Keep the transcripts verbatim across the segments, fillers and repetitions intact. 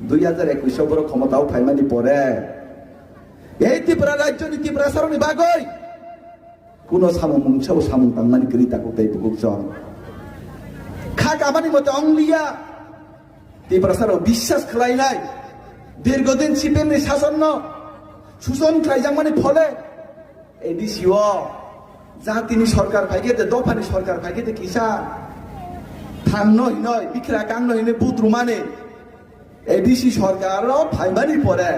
Dui hajar ekwis o borok khomotao phaimani pore, ei Tripura rajyoni Tiprasarokni bagwi kuno samung mungsa bo samung tangmani kwrwi takhuk tei bukhuk chwng. Kha kamani mote wngliya. Tiprasarok biswas khlainai, dirgodin C P M ni sasonno suson khlaijakmani phole A D C o jatini sorkar phaikhe de, dophani sorkar phaikhe de kisa thangno hinoi, bikra kangno hinoi but rumani. A D C sorkar o phaimani pore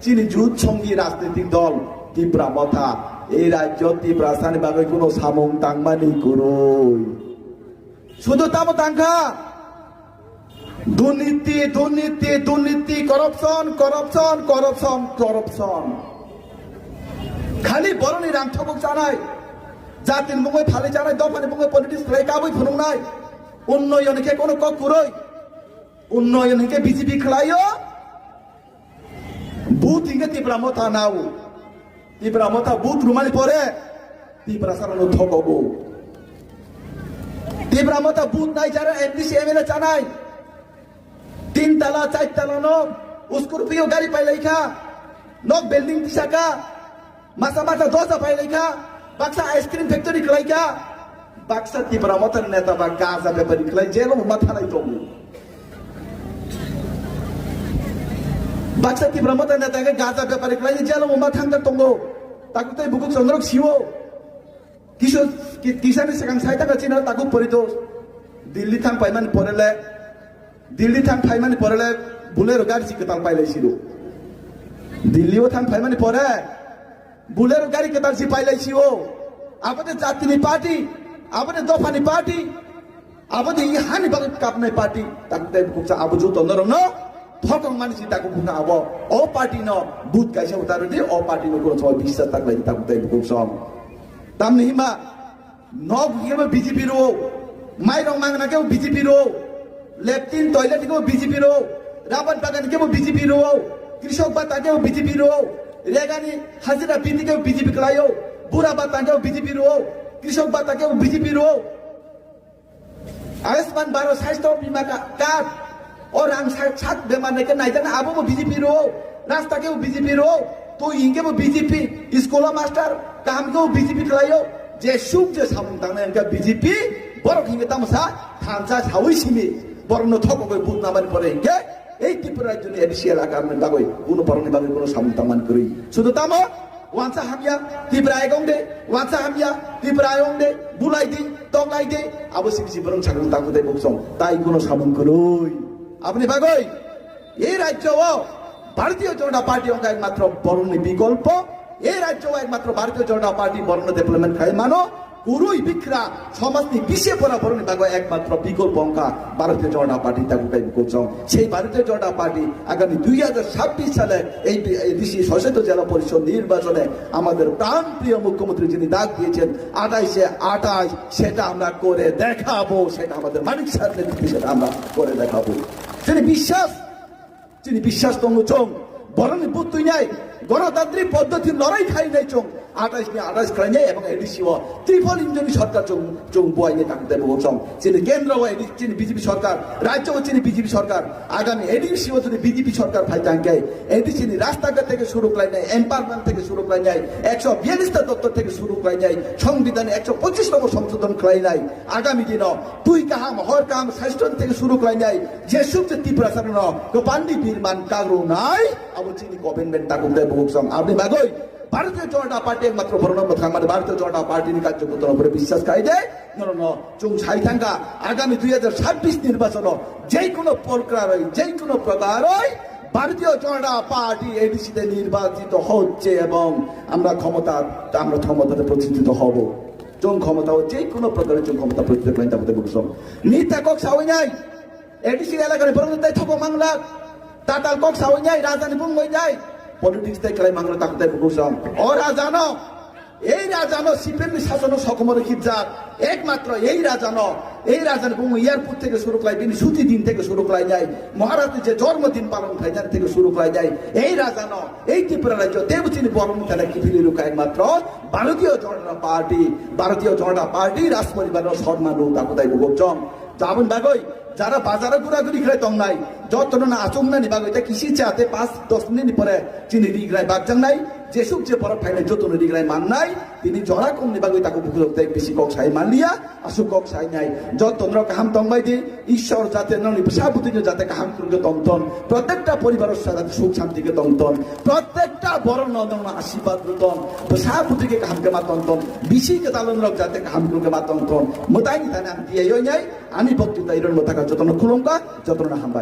chini jut songi rajnitik dol Tipra Motha ei rajyo Tiprasani bagwi kuno samung tangmani kwrwi. Sudu tamo tangkha durniti, durniti, durniti, corruption, corruption, corruption, corruption. Khali boroni rang thobok chanai, jatini mungwi phalwi chanai, dophani mungwi politics khlai kabwi phunuknai, unnoyon khe kono kok kwrwi. Unnoyon hinkhe B J P khlaio, but hinkhe Tipra Motha nao. Tipra Motha but rumani pore Tiprasarokno thokogo. Tipra Motha but nai jara M D C M L A chanai. Tin tala, char tala nok, Scorpio gari pailaikha, nok building tisaka. Masa masa dosa pailaikha, baksa ice cream factory khlaikha, baksa Tipra Mothani neta ba gaja bepari khlai jelo ma thanai tongo. Baksa Tipra Mothani neta khe gaja bepari khlai jelo ma thangta tongo. Takutai bukhuk chwngno siwo. Kisu, ki-, kisani swkang sai taka china taku pori do. Delhi thang paimani pore le, Delhi thang paimani pore le, Bolero gari si kwtal pailai siro. Delhi o thang paimani pore, Bolero gari kwtal si pailai sio. Abo de jatini party, abo de dophani party, abo de i hani bagwi kapnai party. Takutai buksa abo juto norokno thokong mani si taku bukna abo. O party no but kaisa utaro di, o party no kono somoi biswas taklai takutai buksa. Tamni hima, nok hingkhe bo B J P rwo, mairok mangna khe bo B J P rwo, latrine toilet khe bo B J P rwo, rabar bagan khe bo B J P rwo, krishok bata khe bo B J P rwo, regani hajira bidi khe bo B J P khlaio, bura bata khe bo B J P rwo, krishok bata khe bo B J P rwo. Ayushman Bharat Swasthya Bima ka-, card, o rang sa-, sak bemar nai khe naijana abo bo B J P rwo, rasta khe bo B J P rwo, twi hingkhe bo B J P, school o master, kaham khe bo B J P khlaio, je suk je samung tangnai hingkhe B J P, borok hingkhe tamo sa, thansa sawi simi, borokno thokogwi but namani pore hingkhe, ei Tripura rajyoni A D C elaka ni bagwi, kuno borokni bagwi kuno samung tangmani kwrwi. Sudu tamo, Wansa hamya, Tipra ayong de, wansa hamya, Tipra ayong de, bulai de, tonglai de, abo sibisi borong sakni taku de buksong, tai kuno samung kwrwi. Aboni bagwi, ei rajyo o Bharatiya Janata Party ongkha ekmatro borongni bikolpo, ei rajyo o ekmatro Bharatiya Janata Party borongno development khai mano, Kwrwi bikra somajni bise pora borokni bagwi ekmatro bikolpo wngkha Bharatiya Janata Party takutai bukuchong. Sei Bharatiya Janata Party agami dui hajar sabbish sale ei bi-, এই ডিসি সশস্ত্র জেলা পরিষদ নির্বাচনে আমাদের প্রাণপ্রিয় মুখ্যমন্ত্রী যিনি ডাক দিয়েছেন আঠাইশে আঠাইশ, সেটা আমরা করে দেখাবো, সেটা আমাদের মানিক স্যার নেতৃত্বে সেটা আমরা করে দেখাবো। সেটা বিশ্বাস Chini biswas tongo chwng, borokni butwi nai, gonotantrik poddoti lorai khainai chwng, atais ni atais khlainai ebong A D C o triple engine ni sorkar chwng, chwng buainai tangtebo chwng. Chini kendro o A D C, chini B J P sorkar, rajyo o chini B J P sorkar, agami A D C o jodi B J P sorkar phai tangkhe, A D C ni rasta ghat theke suru khlainai, empowerment theke suru khlainai, ekso biyallis ta doptor theke suru khlainai, songbidhan ekso pochis nombor songsodhon khlainai, agami dino twi kaham, hor kaham, sasthon theke suru khlainai, Jesuk je Tiprasa no kwpandi birman kagrunai, abo chini government takuk de bukuk song. Aboni bagwi Bharatiya Janata Party ekmatro borokno mwthang mani Bharatiya Janata Party ni karjokutrano pore biswas khai de, nono no chung sai thangkha, agami dui hajar sabbish nirbachono jekono prokaroi, jekono prokaroi Bharatiya Janata Party A D C te nirbachito hocche ebong amra khomota, amra khomota te protichito hobo. Chung khomota o jekono prokaroi chung khomota protichito khai thangkha de bukuk song. Nita kok sawi nai. A D C elakani borok tai thobo mangla, tatal kok sawi nai, rajani bung bai nai, politics tai khlai mangla tak tai buku song. O rajano, ei rajano C P M ni sasono sokomoro hipjak, ekmatro ei rajano, ei rajani bung airport theke suru khlai, bini suti din theke suru khlai nai, Maharaj ni je jormo din palon khlai nai theke suru khlai nai, ei rajano, ei Tripura rajyo, tebu chini borok ni tala kiphili rukha ekmatro, Bharatiya Janata Party, Bharatiya Janata Party, Raj poribar no sonman ruk tak tai buku song. Jabon bagoi, jara bazar o gura guri khlai tongnai, Jotono na achuknani bagwi tei kisi cha tei pas dos minute ni pore chini rigrai bakjaknai, jesuk je borok phainai jotono rigrai mannai, tini jora komni bagwi takhuk bukhuk tei bisi kok sai manliya, aswk kok sainai. Jotono kaham tongbai di, Ishwar jate nongni bwsa bwtwino jate kaham kwrwngkhe tongthon, protekta poribaro jate suk shanti khe tongthon, protekta borokno nongno asirwad rwthon, bwsa bwtwi khe kaham khe ma tongthon, bisi kwtal rok jate kaham kwrwngkhe ma tongthon, mwtaini thani ang tiyai oinai, ani bokti tai rwngno thaka jotono khulumkha, jotono hambai.